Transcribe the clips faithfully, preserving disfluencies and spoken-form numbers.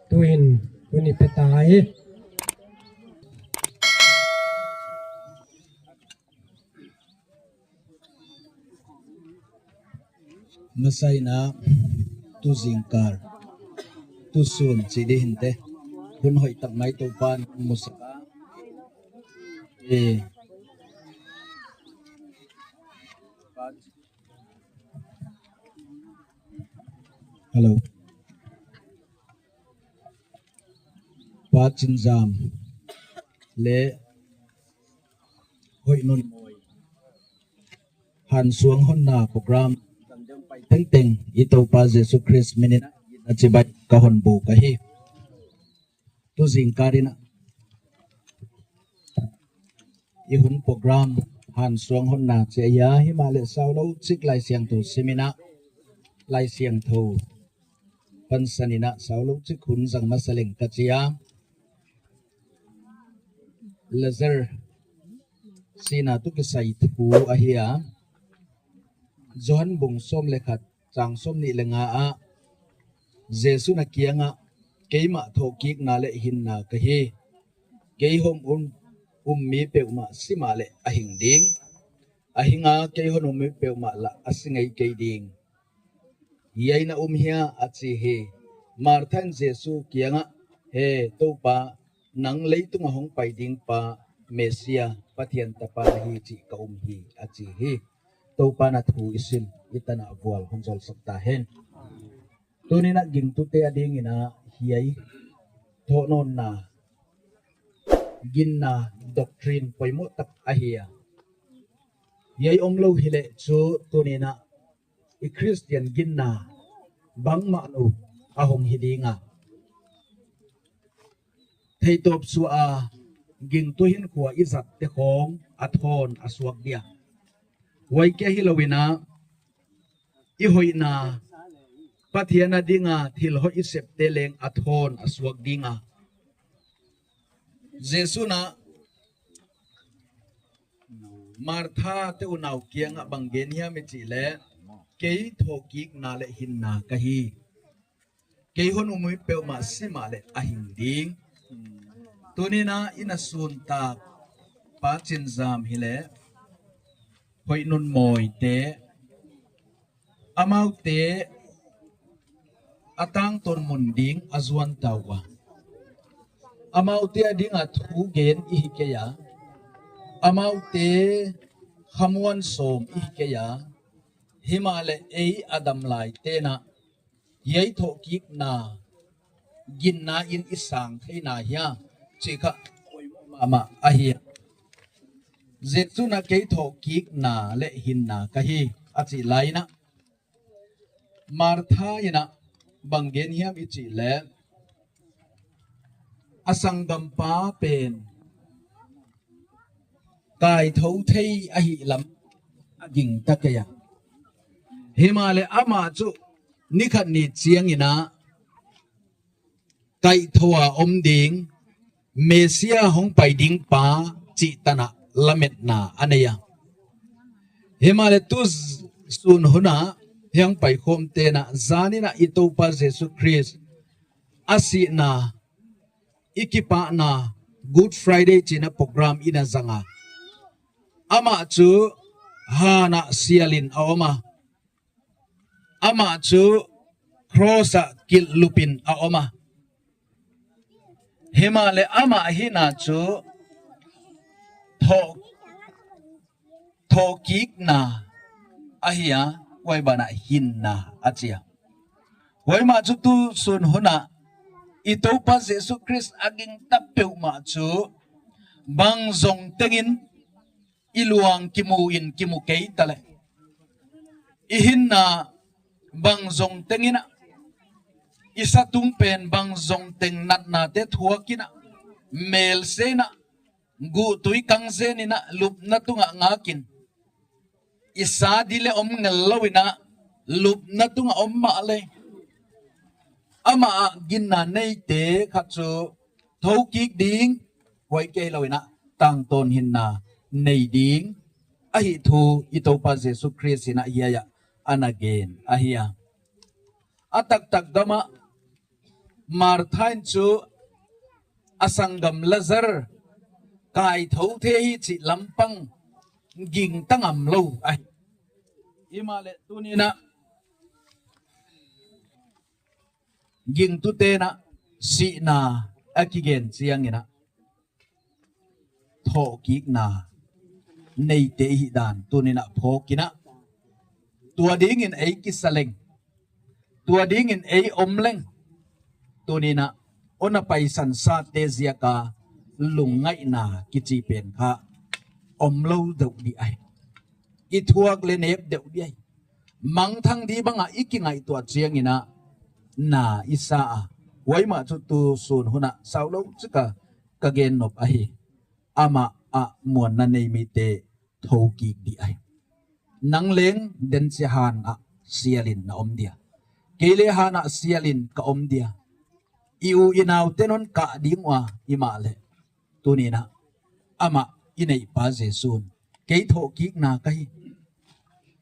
Tuwin, tuwin peta ai. Masa ina tu jingkar, tu sun, chi di hinte. Hun hoi tak mai tu pan musa. Eh. Hello. Pa Chinjam le hoi nun moi. Han suang hon na program teng teng i Toupa Jesu Christ minin na chibai ka hon bu ka hi. Tu jingkar ina. I hun program han suang hon na chi ya hima le saulo chik lai siang tu simina. Lai siang tu. Pansanina saulo chik hun jang masaleng kachia. Lazer sina tu kisai tu ahia. Johan bung som le khat chang som ni le nga a. Jesu na kianga keima thokik na le hin na kahi. Kei hom un um mi peu ma sima le ahing ding. Ahinga kei hon um mi peu ma la asing ai kei ding. Yai na um hia achi hi. Martha in Jesu kianga, he Toupa, nang leitunga hong pai ding pa Mesia, Pathian tapa hi chi ka um hi achi hi. Toupa na thu isin itana abual honjol sakta hen. Tuni na ging tute ading ina hiai. Tonon na gin na doctrine poimo tak ahia. Yai omlo hile chu tuni na i Christian gin na bang manu ahong hidinga. Thei top sua ging tuhin kua izat te khong athon asuak dia. Wai ke hilo wina i hoi na Pathian na dinga thil hoi isep teleng athon asuak dinga. Jesu na Martha te unau kianga bangenia mi chi le kei thokik na le hin na kahi. Kei hon umui peu ma sima le ahing ding. Tuni na ina sunta pa chinjam hile. Hoi nun moi te. Amau te atang ton mun ding azuan tawa. Amau te ading athu gen ihikeya. Amau te hamuan som ihikeya. Hima le ei Adam lai tena. Yai thokik na gin na in isang thei na hia chika mama ahia. Jesu na kei thokik na le hin na kahi achi lai na. Martha ina banggen hiam ichi le asang gampa pen. Kai thou thei ahi lam aging takeya. Hima le ama chu nikhat ni chiang ina kai thoa om ding Mesia hong pai ding pa chi tana lamet na aneya. Hima le tu sun huna hiang pai khom tena zani na i Toupa Jesu Christ asi na ikipa na Good Friday china program ina zanga. Ama chu hana sialin aoma. Ama chu cross a kil lupin aoma. Hima le ama hina chu tho thokik na ahia wai bana hin na achia. Wai ma chu tu sun huna i Toupa Jesu Christ aging tapeu ma chu bang zong tengin iluang kimu in kimu kei tale. Ihin na bang zong tengina. Isatung pen bang zong teng nat na te thuakina. Mel sena. Gu tui kang zenina lup natunga ngakin. Isa dile om ngelawina lup natunga om male. Ama a gin na nei te khatsu thokik ding wai kei lawina tang ton hin na nei ding. Ahi thu i Toupa Jesu Christ hina hiaya. ana gen ahi a. Ataktak doma Martha in chu asanggam Lazar kai thau the hi chi lampang ging tangam lo ahi. Ima le tunina ging tute na si na akigen chiang ina. Thokik na ney te ihi dan tunina phokina. Tua dingin ei kisaleng. Tua dingin ei omleng. Tunina ona paisan sa te ziaka lungai na kichipen ka. Omlou deu di ai. Ithuak le nep deu di ai. Mangthang di banga ikingai tua chiang ina. Na isa a. Wai ma chu tu sun huna saulo chika kagen nop ahi. Ama a muan na nei mi te thokik di ai. Nang leng den si han a sialin na om dia. Kei le han a sialin ka om dia. I u inau tenon ka dingwa ima le. Tunina. Ama inei pa Jesun. Kei thokik na kahi.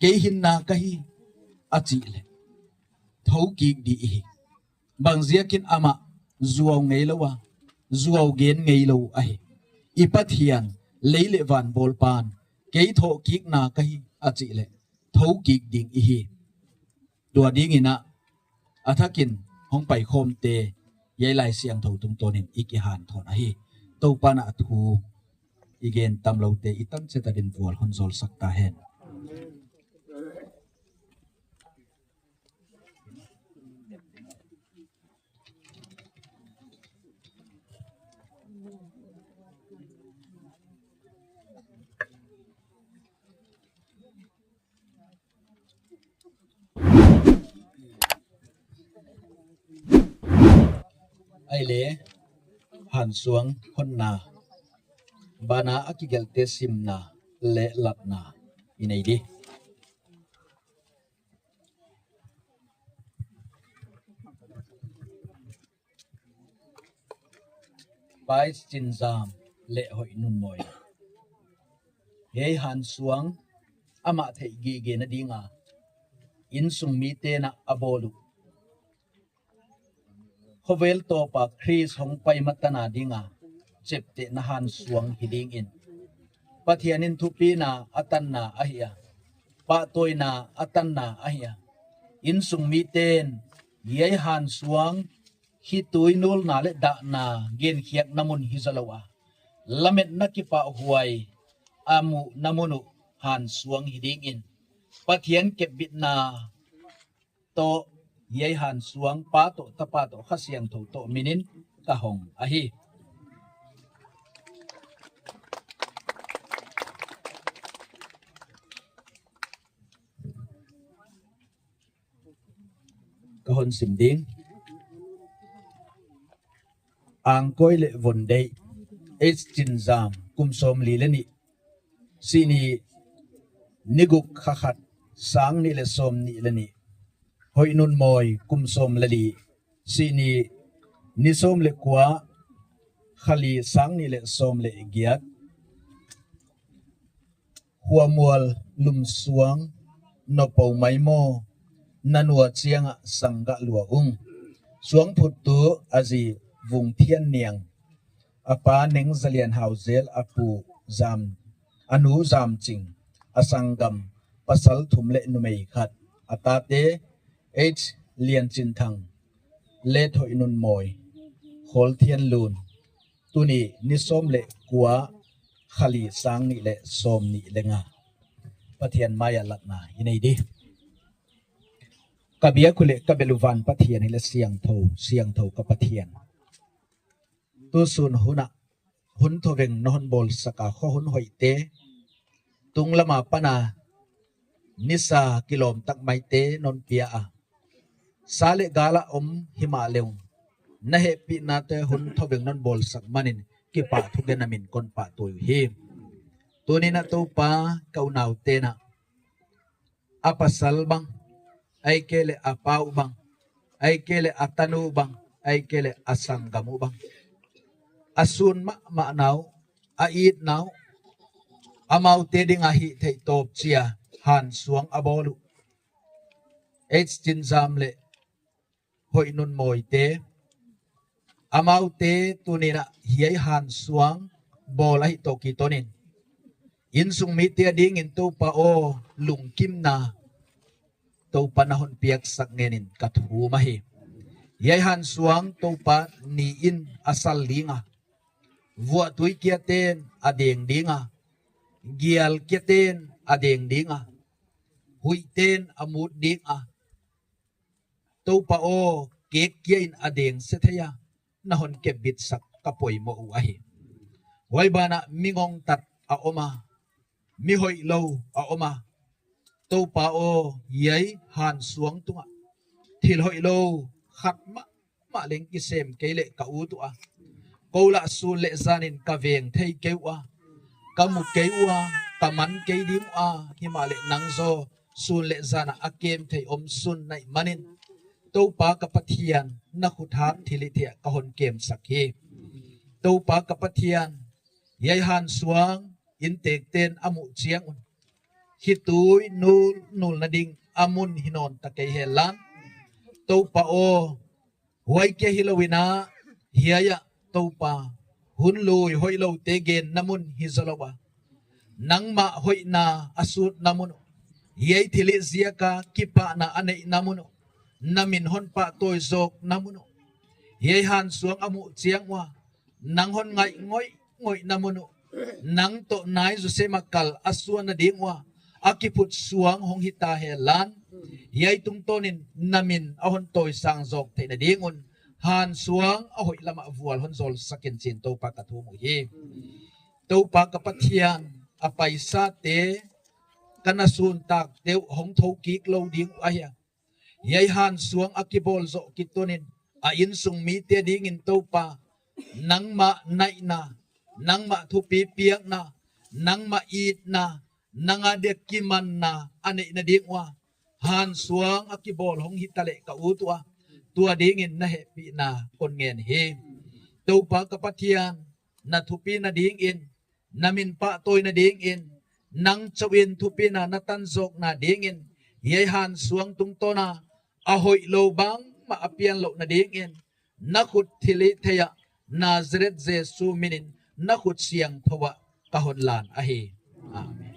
Kei hin na kahi. Achi le. Thokik di ihi. Bang ziakin ama zuau ngei lo wa, zuau gen ngei lo ahi. I Pathian, lei le van bol pan, kei thokik na kahi achi le, thokik ding ihi. Tua ding ina, athakin, hong pai khom te, yai lai siang thau tung tonin, iki han thon ahi. Tau pana athu, igen tamlau te, itan seta din bual hon zol sakta hen. Ai le, han suang hon na. Bana akigel te sim na, le lat na. Inei di. Pais chin zam le hoi nun moi. Hei han suang ama thei gige na dinga. Insung mite na abolu. Howel to pa Kris hong pai mata na dinga. Chepte na han suang hiding in. Pathian in thupi na atan na ahia. Pa toi na atan na ahia. Insung miten yai han suang hitui nul na le da na gen hiak namun hizalawa. Lamet na kipa huai amu namunu han suang hiding in. Pathian kebit na to yai han suang pa to tapa to hasiang to to minin kahong ahi. Kahon sim ding. Angkoi le won dei. Ech chin zam kum som li le ni. Sini niguk khakat sang ni le som ni le ni. Hoi nun moi kum som le li. Sini ni som le kwa khali sang ni le som le giat. Huamual lum suang nopou maimo nanua chianga sangga lua ung. Suang phutu azi wung thian niang. Apa neng zalian hauzel apu zam anu zam ching asangam pasal thum le numei khat. Atate H lian chin thang le thoi nun moi hol thian lun. Tuni ni som le kua khali sang ni le som ni le nga. Pathian maya lat na inei di. Kabia kule kabeluvan Pathian ile siang thau, siang thau ka Pathian. Tu sun huna, hun thoweng nohon bol saka ho hun hoite. Tung lama pana nisa kilom tak maite non pia a. Sale gala om hima leung. Nahe pi nate hun thobeng non bol sak manin kipa thugen namin kon pa tuyu him. Tuni na tu pa kau nau tena. Apasal bang, aikele apau bang, aikele atanu bang, aikele asanggamu bang. Asun ma ma nau, ait nau, amau teding ahi thei top chia han suang abolu. H. Chinjam leh hoinun moite, amau te tunira hiai hansuang bolahi toki tonin. Insung mi tia dingin Toupa o lungkim na, Toupa nahon piak sak ngenin kathumahi. Hiai hansuang Toupa ni in asal dinga. Vua tui kia ten adeng dinga. Gial kia ten adeng dinga. Hui ten amut dinga. Toupa o, kek kia in adeng setheya, nahon kebit sak kapoi mo u ahi. Huaibana mingong tat aoma, mihoilow aoma. Toupa o, yai hansuang tunga. Thil hoilow khat ma, ma leng kisem kei le ka utu a. Koula sun le janin ka veng thei keu a. Ka mu keu a, ka man kei dimu a, hima le nang jo sun le jana akem thei om sun nai manin. Toupa kapathian, na khut hat thili thea kahon kem sakhi. Toupa kapathian, yai hansuang, in tek ten amu chiang un. Hitui nul nul na ding amun hinon takei helan. Toupa o, huai kia hilo wina, hiaya Toupa, hun lui hoilow tegen namun hijolowa. Nang ma hoina asut namun. Hiai thili jiaka kipa na anei namun. Namin hon pa toi jok namun. Hiai hansuang amu chiang wa. Nang hon ngai ngoi ngoi namun. Nang to nai jose makal asua na ding wa. Akiput suang hong hita helan. Hiai tungtonin namin ahon toi sang jok thei na ding un. Hansuang ahoi lama vual hon jol sakin chin Toupa kathumu hi. Toupa kapathian apaisa te kana sun tak teu hong thou kik lou ding ahia. Yai hansuang akibol jo kitonin a insung mi tia dingin Toupa. Nang ma naina, nang ma thupi piang na, nang ma it na, nang adia kiman na, anei na ding wa. Hansuang akibol hong hitale ka utua. Tua dingin na hepi na kon ngen hi. Toupa kapathian, na thupi na dingin, namin pa toi na dingin, nang chawin thupi na natan jok na dingin, yai hansuang tungtona, ahoi lou bang ma apian lou na dingin, na khut thili theya, Nazaret Jesu minin, na khut siang thowa kahon lan ahi. Amen.